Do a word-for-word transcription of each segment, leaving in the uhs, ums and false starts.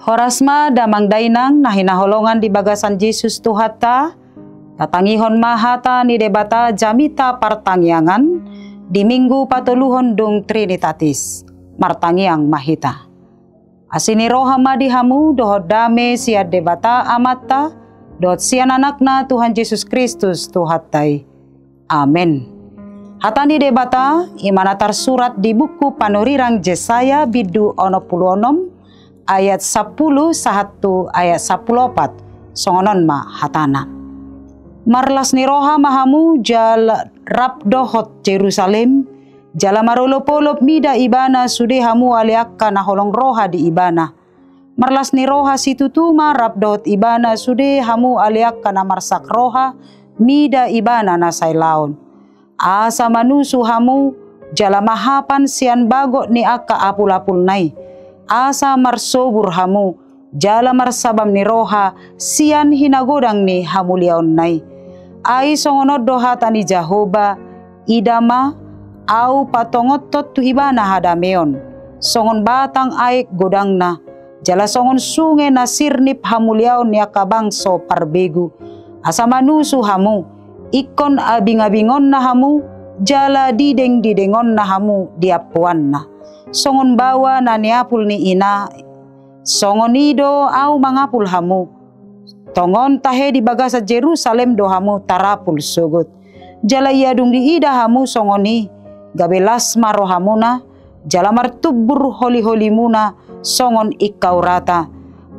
Horas ma damang dainang na hinaholongan di bagasan Jesus Tuhanta. Tatangihon ma hata ni Debata jamita partangiangan di Minggu patoluhon dung Trinitatis. Martangiang ma hita. Asi ni roha ma di hamu dohot dame sian Debata Amanta dohot sian Anakna Tuhan Jesus Kristus Tuhanta i. Amen. Hata ni Debata i ma na tarsurat di buku panurirang Jesaya bindu onom pulu onom ayat sampulu sahat tu ayat sampulu opat. Songon on ma hatana. Marlas ni roha ma hamu jala rap dohot Jerusalem, jala marolopolop mida ibana sude hamu ale angka na holong roha di ibana. Marlas ni roha situtu ma rap dohot ibana sude hamu ale angka na marsak roha mida ibana na sailaon. Asa manusu hamu jala mahapan sian bagot ni angka apulapulna i. Asa marsobur hamu jala marsabam ni roha sian hinagodang ni hamuliaonna i. Ai songon on do hata ni Jahowa, ida ma, Ahu patongothon tu ibana hadameon, songon batang aek godangna, jala songon sunge na sirnip hamuliaon ni angka bangso parbegu. Asa manusu hamu, ingkon abingabingonna hamu, jala didengdidengonna hamu di ampuanna. Songon baoa na niapul ni ina, songon i do Ahu mangapul hamu. Tongon tahe di bagasan Jerusalem do hamu tarapul sogot. Jala ia dung diida hamu songon i, gabe las ma rohamuna, jala martumbur holiholimuna songon ingkau rata.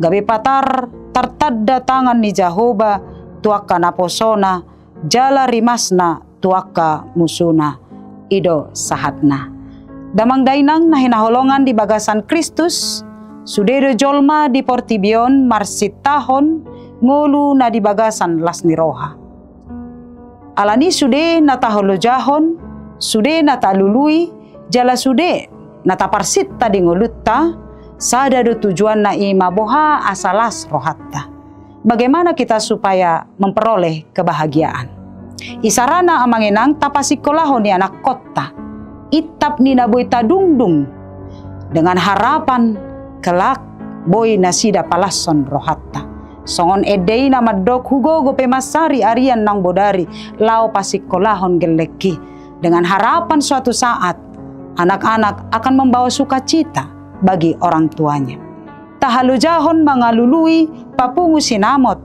Gabe patar tartanda tangan ni Jahowa tu angka naposona, jala rimasna tu angka musuna. I do sahatna. Damang dainang na hinaholongan di bagasan Kristus, sude do jolma di portibi on marsintahon ngolu na di bagasan las ni roha. Alani sude na tahalojahon, sude na talului, jala sude na taparsinta di ngolunta, sada do tujuanna, i ma boha asa las rohanta. Bagaimana kita supaya memperoleh kebahagiaan? Isarana amang inang, tapasingkolahon ni anakkonta intap ni na boi tadungdung dengan harapan kelak boi nasida palashon rohanta. Songon ende i na mandok, hugogo pe mansari arian nang bodari laho pasingkolahon gellengki, dengan harapan suatu saat anak-anak akan membawa sukacita bagi orang tuanya. Tahalojahon mangalului papungu sinamot,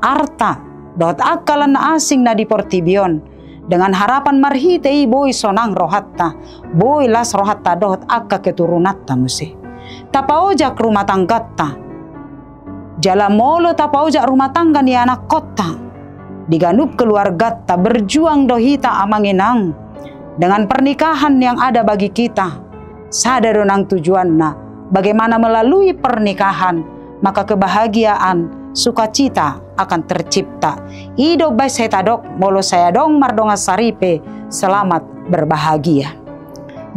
arta, dohot angka lan na asing na di portibi on, dengan harapan marhite i boi sonang rohanta, boi las rohanta dohot angka keturunanta muse. Tapaojak rumah tangganta. Jala molo tapaojak rumah tangga ni anakkonta, di ganup keluarganta, berjuang do hita amang inang. Dengan pernikahan yang ada bagi kita, sada do nang tujuanna, bagaimana melalui pernikahan maka kebahagiaan, sukacita akan tercipta. I do umbahen sai tadok, molo sai adong mardongan saripe, selamat berbahagia.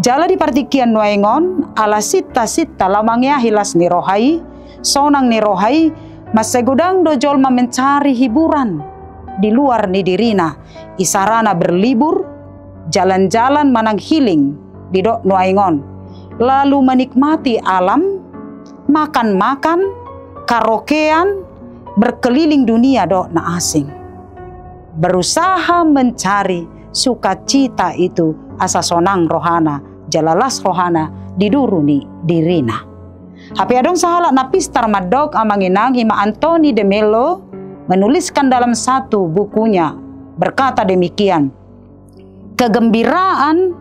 Jala di partingkian nuaeng on, ala sintasinta laho mangeahi las ni roha i, sonang ni roha i, mansai godang do jolma mencari hiburan di luar ni dirina, isarana berlibur, jalan-jalan manang healing, didok nuaeng on, lalu menikmati alam, makan-makan, karaokean, berkeliling dunia dohot na asing. Berusaha mencari sukacita itu asa sonang rohana, jala las rohana di duru ni dirina. Hape adong sahalak na pistar mandok amang inang, i ma Anthony de Mello, menuliskan dalam satu bukunya, berkata demikian, kegembiraan,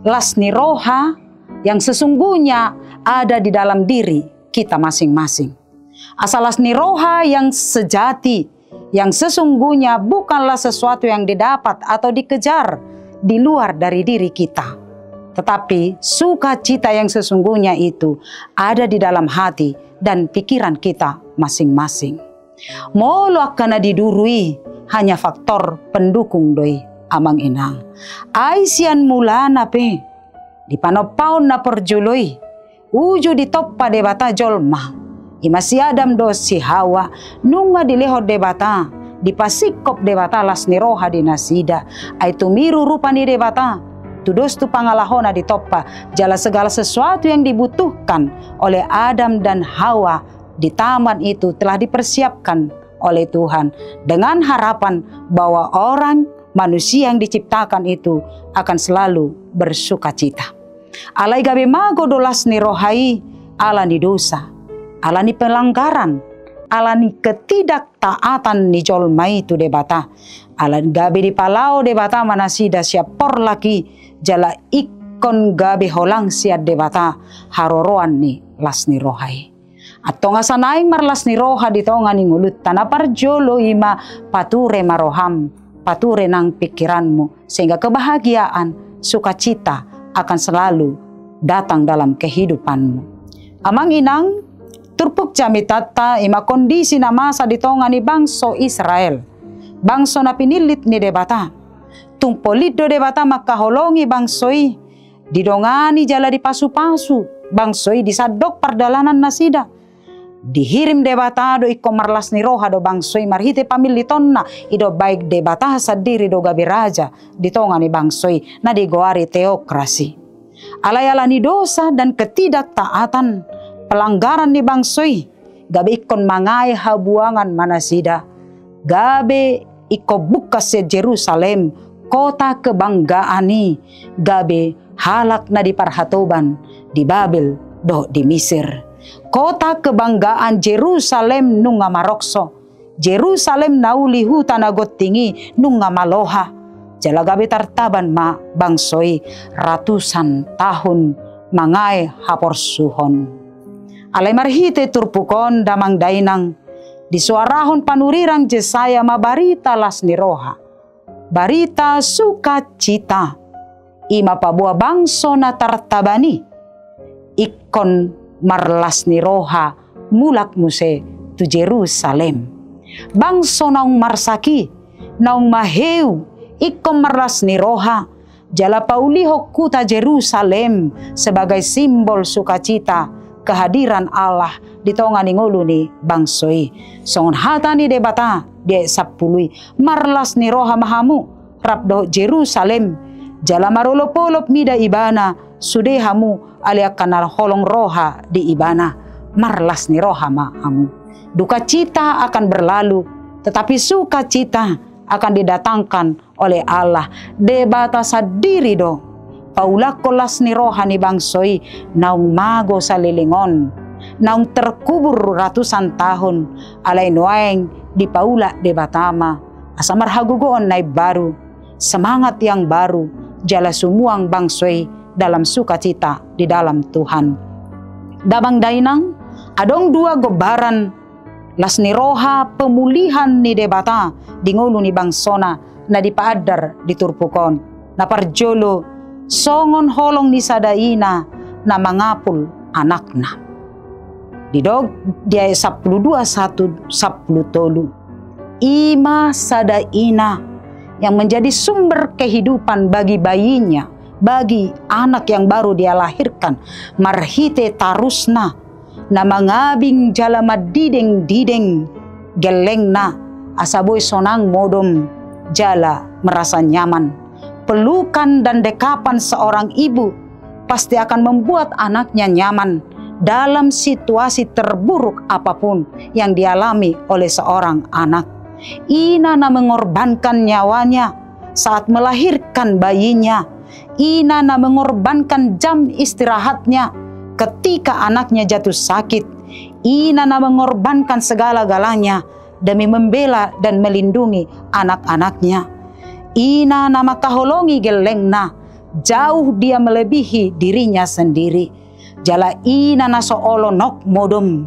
las ni roha yang sesungguhnya ada di dalam diri kita masing-masing. Asa las ni roha yang sejati, yang sesungguhnya bukanlah sesuatu yang didapat atau dikejar di luar dari diri kita. Tetapi sukacita yang sesungguhnya itu ada di dalam hati dan pikiran kita masing-masing. Molo angka na di duru i hanya faktor pendukung do i amang inang. Ai sian mulana pe, di panompaon na parjolo i, uju ditompa Debata jolma, i ma si Adam dohot si Hawa, nunga dilehon Debata, dipasingkop Debata las ni roha di nasida, ai tumiru rupa ni Debata, tudos tu pangalahona ditompa, jala segala sesuatu yang dibutuhkan oleh Adam dan Hawa di taman itu telah dipersiapkan oleh Tuhan, dengan harapan bahwa orang manusia yang diciptakan itu akan selalu bersukacita. Alai gabe mago do las ni roha i ala ni dosa, ala ni pelanggaran, ala ni ketidaktaatan ni jolma i tu Debata. Ala gabe dipalao Debata ma nasida sian porlak i, jala ingkon gabe holang sian Debata haroroan ni las ni roha i. Antong asa naeng marlas ni roha di tonga ni ngolunta, na parjolo i ma pature ma roham, pature nang pingkiranmu, sehingga kebahagiaan, sukacita akan selalu datang dalam kehidupanmu. Amang inang, turpuk jamitanta i ma kondisi na masa di tonga ni bangso Israel, bangso na pinillit ni Debata. Tung polin do Debata mangkaholongi bangso i, didongani jala dipasupasu bangso i di sandok pardalanan nasida. Dihirim Debata do ingkon marlas ni roha do bangso i marhite pamillitonna, i do baen Debata sandiri do gabe raja di tonga ni bangso i, na digoari teokrasi. Alai ala ni dosa dan ketidaktaatan, pelanggaran ni bangso i, gabe ingkon mangae habuangan ma nasida, gabe ingkon bungkas sian Jerusalem, kota kebanggaan i, gabe halak na diparhatoban di Babel dohot di Misir. Kota kebanggaan Jerusalem nunga marokso, Jerusalem na uli huta na gonting i nunga maloha, jala gabe tartaban ma bangso i ratusan tahun mangae haporsuhon. Alai marhite turpuk on damang dainang, disuarahon panurirang Jesaya ma barita las ni roha, barita sukacita, i ma paboa bangso na tartaban i ingkon marlas ni roha mulak muse tu Jerusalem. Bangso naung marsak i, naung maheu, ingkon marlas ni roha, jala paulihon huta Jerusalem sebagai simbol sukacita kehadiran Allah di tonga ni ngolu ni bangso i. Songon hata ni Debata di ayat sampulu i, marlas ni roha ma hamu rap dohot Jerusalem, jala marolopolop mida ibana, sude hamu ale angka na holong roha di ibana, marlas ni roha ma hamu. Dukacita akan berlalu, tetapi sukacita akan didatangkan oleh Allah. Debata sandiri do paulakkon las ni roha ni bangso i naung mago saleleng on, naung terkubur ratusan tahun, alai nuaeng dipaulak Debata ma asa marhagogoon na imbaru, semangat yang baru, jala sumuang bangso i dalam sukacita di dalam Tuhan. Damang dainang, adong dua gombaran las ni roha pemulihan ni Debata di ngolu ni bangsona na dipaandar di turpuk on. Na parjolo, songon holong ni sada ina na mangapul anakna. Didok di ayat sampulu dua sahat tu sampulu tolu. I ma sada ina yang menjadi sumber kehidupan bagi bayinya, bagi anak yang baru dia lahirkan, marhite tarusna, na mangabing jala mandideng-dideng gellengna, asa boi sonang modom jala merasa nyaman. Pelukan dan dekapan seorang ibu pasti akan membuat anaknya nyaman dalam situasi terburuk apapun yang dialami oleh seorang anak. Ina na mengorbankan nyawanya saat melahirkan bayinya, ina na mengorbankan jam istirahatnya ketika anaknya jatuh sakit, ina na mengorbankan segala-galanya demi membela dan melindungi anak-anaknya. Ina na mangkaholongi gellengna, jauh dia melebihi dirinya sendiri. Jala ina na so olo nok modom,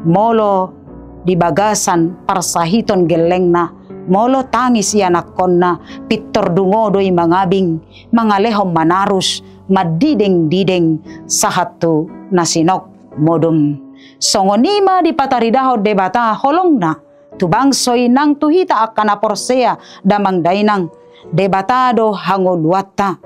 molo di bagasan parsahiton gellengna, molo tangis ianakkonna, pintor dungo do i mangabing, mangalehon manarus, mandideng-dideng, sahat tu na sinok modom. Songon i ma dipataridahon Debata holongna tu bangso i nang tu hita angka na porsea damang dainang. Debata do hangoluanta.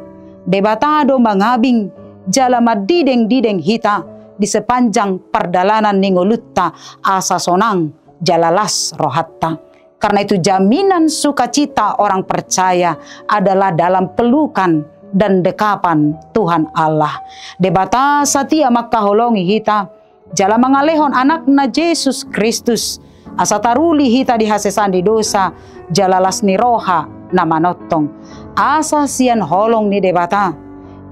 Debata do mangabing jala mandideng-dideng hita di sepanjang pardalanan ni ngolunta asa sonang jala las rohanta. Karena itu, jaminan sukacita orang percaya adalah dalam pelukan dan dekapan Tuhan Allah. Debata satia mangkaholongi hita, jala mangalehon Anakna Jesus Kristus, asa taruli hita di hasesaan ni dosa, jala las ni roha na manongtong. Asa sian holong ni Debata,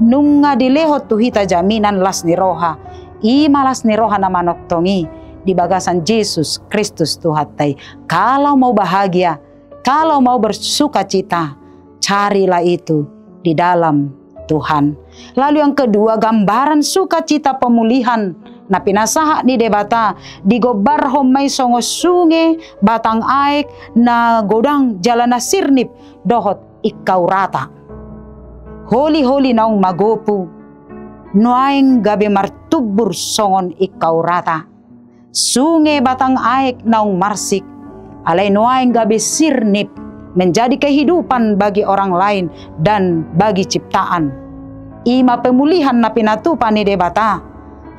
nunga dilehon tu hita jaminan las ni roha, i ma las ni roha na manongtong i di bagasan Jesus Kristus Tuhanta i. Kalau mau bahagia, kalau mau bersukacita, carilah itu di dalam Tuhan. Lalu yang kedua, gambaran sukacita pemulihan na pinasahat ni Debata, digombarhon ma i songon sunge batang aek na godang jala na sirnip dohot ingkau rata. Holi-holi naung magopu, nuaeng gabe martumbur songon ingkau rata. Sunge batang aek naung marsik, alai nuaeng gabe sirnip, menjadi kehidupan bagi orang lain dan bagi ciptaan. I ma pemulihan na pinatupa ni Debata,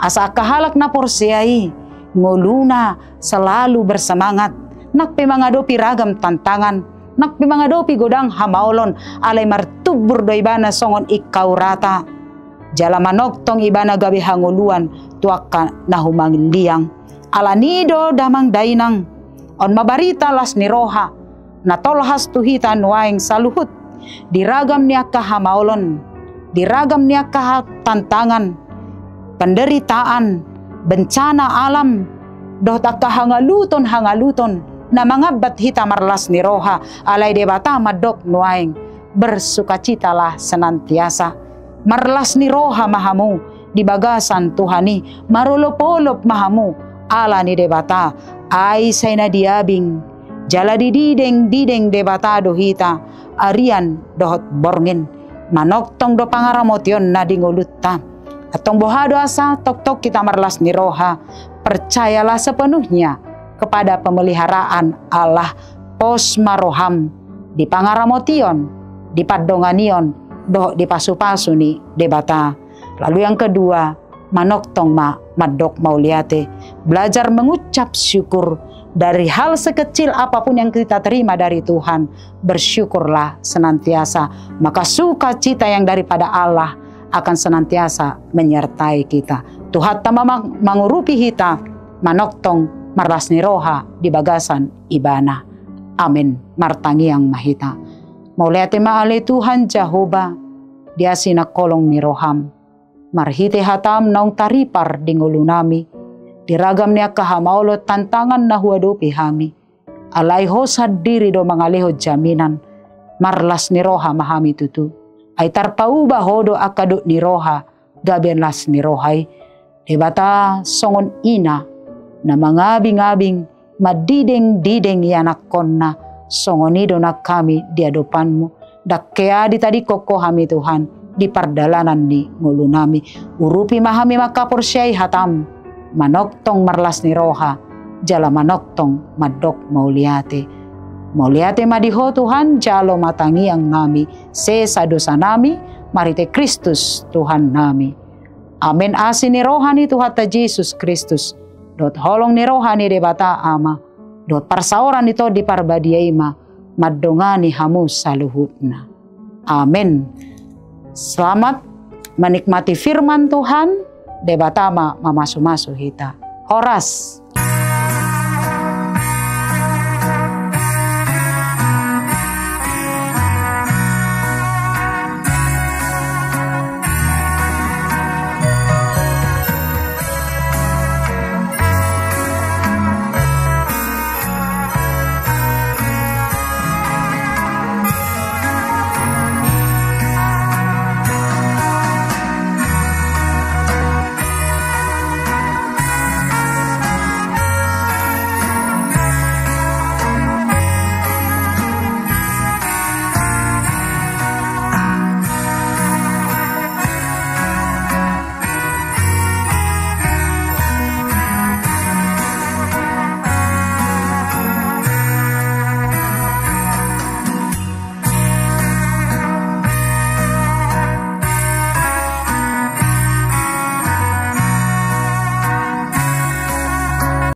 asa angka halak na porsea i, ngoluna selalu bersemangat, nang pe mangadopi ragam tantangan, nang pe mangadopi godang hamaolon, alai martumbur do ibana songon ingkau rata. Jala manongtong ibana gabe hangoluan tu angka na humaliang. Alani do damang dainang, on ma barita las ni roha na tolhas tu hita nuaeng saluhut, di ragam ni angka hamaolon, di ragam ni angka ha-, tantangan, penderitaan, bencana alam, dohot angka hangaluton-hangaluton na mangambat hita marlas ni roha, alai Debata mandok nuaeng, bersukacitalah senantiasa. Marlas ni roha ma hamu di bagasan Tuhan i, marolop-olop ma hamu ala ni Debata, ai sai na diabing jala didideng-dideng Debata do hita, arian dohot borngin, manongtong do pangaramotionna di ngolunta. Antong boha do asa tongtong hita marlas ni roha, percayalah sepenuhnya kepada pemeliharaan Allah, pos ma roham di pangaramotion, di pandonganion, dohot di pasu-pasu ni Debata. Lalu yang kedua, manongtong ma mandok mauliate. Belajar mengucap syukur dari hal sekecil apapun yang kita terima dari Tuhan. Bersyukurlah senantiasa, maka sukacita yang daripada Allah akan senantiasa menyertai kita. Tuhanta ma mang-, mangurupi hita, manongtong marlas ni roha di bagasan Ibana. Amen. Martangiang ma hita. Mauliate ma ale Tuhan Jahowa, di asi nangholong ni roham. Marhite hatam naung taripar di ngolunami, di ragam ni angka hamaolon tantangan na huadopi hami. Alai ho sandiri do mangalehon jaminan, marlas ni roha ma hami tutu. Ai tarpauba ho do angka dok ni roha, gabe las ni roha i. Debata songon ina, na mangabing-abing, mandideng-dideng ianakkonna, songon i do nang hami di adopanmu. Ndang hea ditadingkon ho hami Tuhan, di pardalanan ni ngolunami. Urupi ma hami mangkaporseai hatam, manongtong marlas ni roha, jala manongtong mandok mauliate. Mauliate ma di ho Tuhan, jalo ma tangiangnami, sesa dosanami, marhite Kristus Tuhannami. Amen. Asi ni roha ni Tuhanta Jesus Kristus, dohot holong ni roha ni Debata Ama, dohot parsaoran ni Tondi Parbadia i ma mandongani hamu saluhutna. Amen. Selamat menikmati firman Tuhan. Debata ma mamasu-masu hita. Horas.